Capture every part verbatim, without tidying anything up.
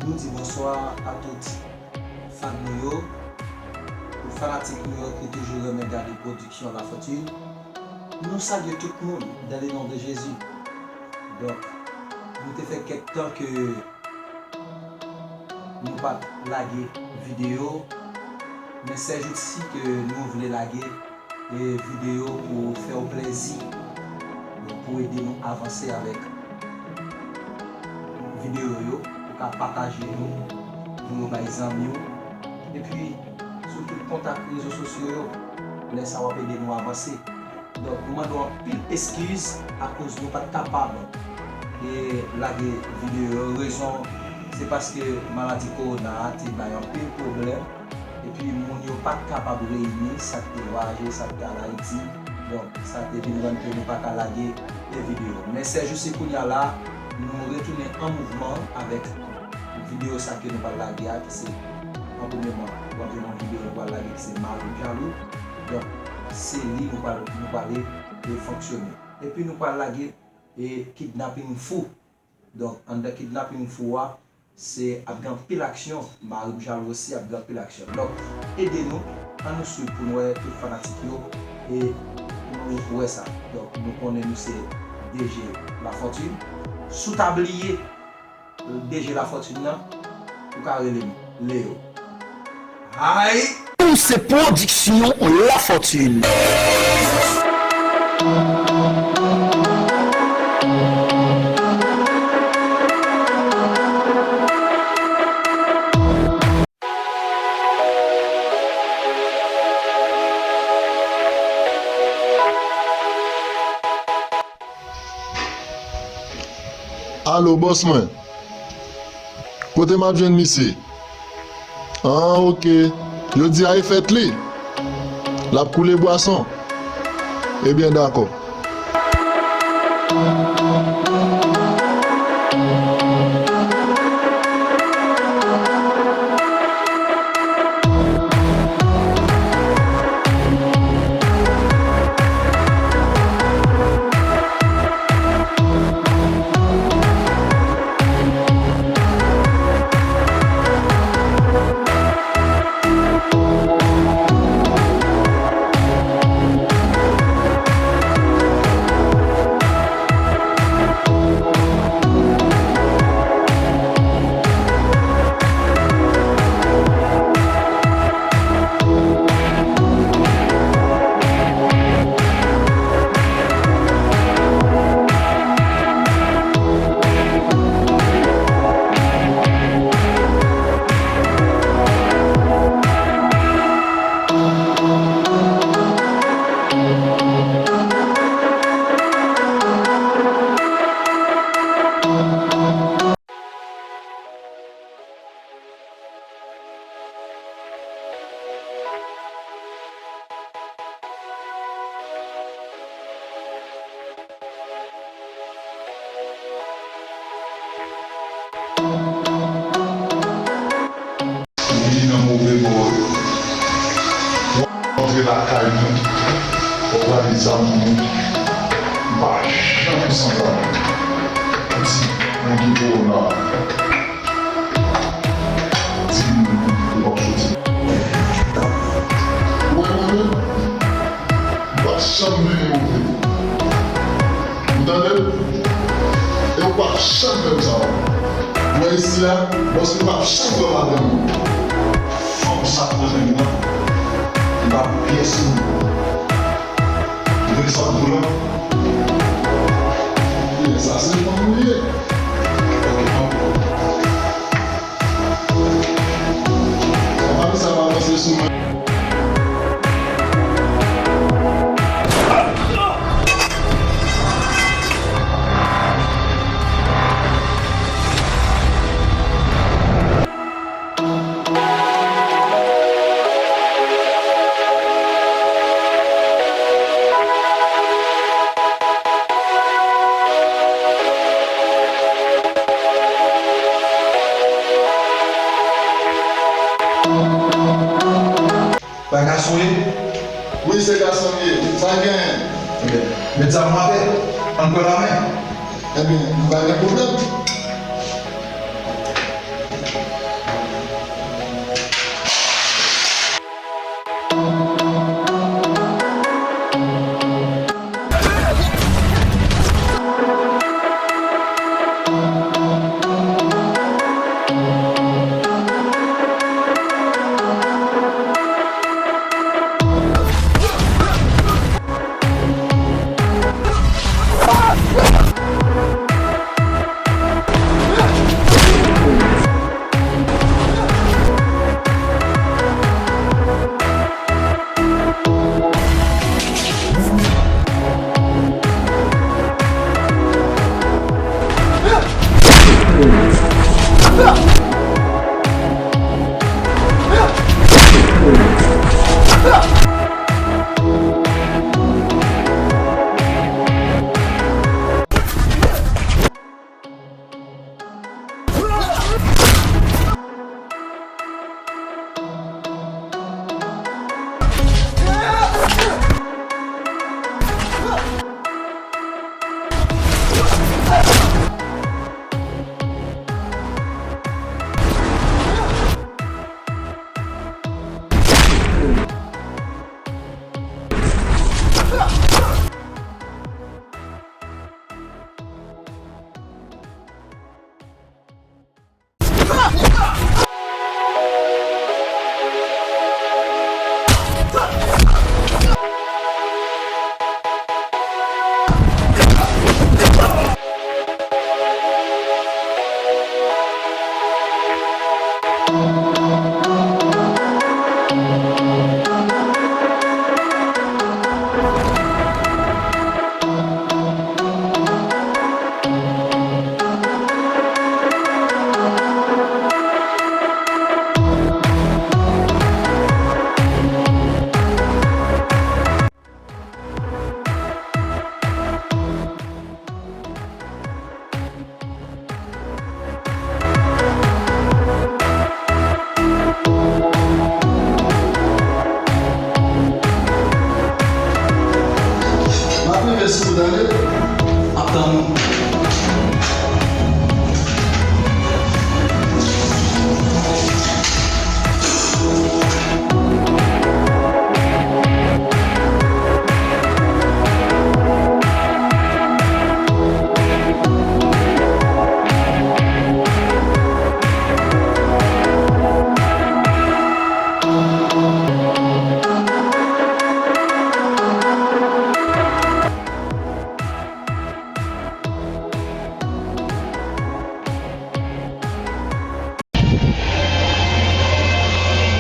Nou di bonswa a tout fan nou yo, tout fanatik nou yo ki toujou renmen gade pwodiksyon Lafortune. Nou salye tout moun dans le nom de Jésus. Donk, nou te fè kèk tan ke nou pa t lage videyo, men sè jou si ke nou vle lage e videyo pou fè w plèzi, pou ede nou avanse avèk videyo yo, ou ka pataje yo, voye yo bay zanmi w, epi sou tout kontak rezo sosyo yo, lè sa w ap ede nou avanse. Donk, nou mande w anpil eskiz akoz nou pa t kapab e lage videyo yo. Rezon, se paske maladi kowona a te bay anpil pwoblèm. Epi moun yo pa t kapab reyini, sa k te vwayaje, sa k te al Ayiti. Donk, sa te vin rann ke nou pa ka lage de videyo. Men sè jou si kounye a la, nou retounen an mouvman avèk videyo sa ke nou pral lage a, ki se, an premyèman, w ap jwenn yon videyo nou pral lage ki se Mari m jalou. Donk, se li nou pral, nou prale e fonksyone. Epi nou pral lage e Kidnaping Fou. Donk, anndan Kidnaping Fou a, se ap gen anpil aksyon. Mari m jalou osi ap gen anpil aksyon. Donk, ede nou, ann nou swiv pou n wè tout fanatik yo, e pou nou wè sa. Donk, nou konnen nou se D J Lafortune. Si w ta bliye D J Lafortune nan, ou ka rele m Leo. Ay! Ou se pwodiksyon Lafortune. Alo, bòs mwen. Kote m ap jwenn misye? Ah, ok. Yo di a e fèt li. L ap koule bwason. Ebyen, dakò. Li nan move bò yo. W ap rantre lakay mwen, w ap gade zam mwen. M pa janm san zam. Piti, mwen gen kowona. Di m ou p ap soti. Ou wè mwen menm? M p ap janm vini move. Ou tande m? E ou p ap janm fè m sa ankò. Ou wè isi a? Bòs ou p ap janm wè madanm ou. Fanm sa k poze m nan, li pa pou pyès moun. Ou tande sa m di w la? Sa se fanm ou ye. Ok, fanm. Sa pa sa pa panse sou mwen. Pa gason ye? Wi, se gason m ye. Sa l genyen? Ebyen, met zam ou atè. Ann pran lamen. Ebyen, nou pa gen pwoblèm. M ap rive sou ou tande. M ap tann ou.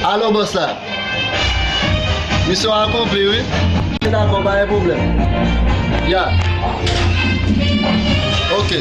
Alo, bòs la. Misyon akonpli, wi. Dakò, pa gen pwoblèm. Ya. Ok.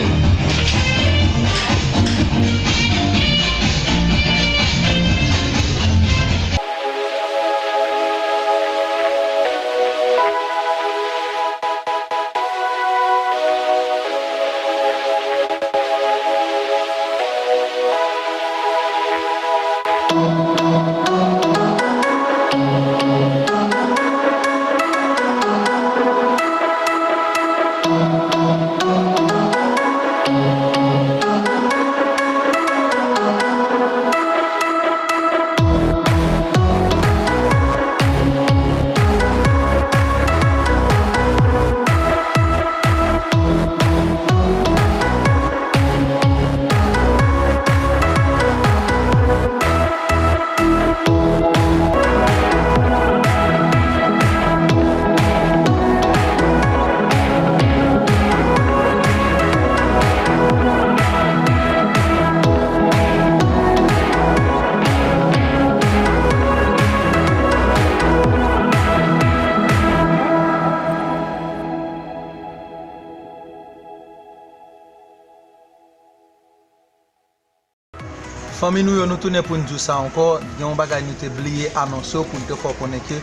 Fanmi nou yo, nou tounen pou n di w sa ankò. Gen yon bagay nou te bliye anonse w pou n te fè w konnen ke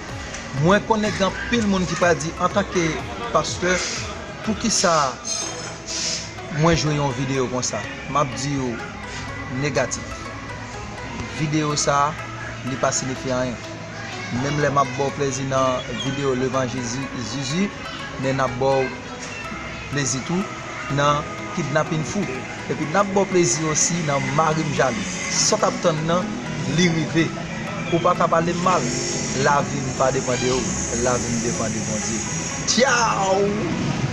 mwen konnen gen anpil moun ki pral di, antanke pastè, poukisa mwen jwe yon videyo konsa? M ap di w negatif. Videyo sa a, li pa siyifi anyen. Menm lè m ap ba w plezi nan videyo Levanjil Zizi, men n ap ba w plezi tou nan kidnapin fou. Epi n ap ba w plezi osi nan mari m jalou. Sa w t ap tann nan, li rive. Ou pa ka pale m mal. Lavi m pa depann de ou. Lavi m depann de Bondye. Tchaw!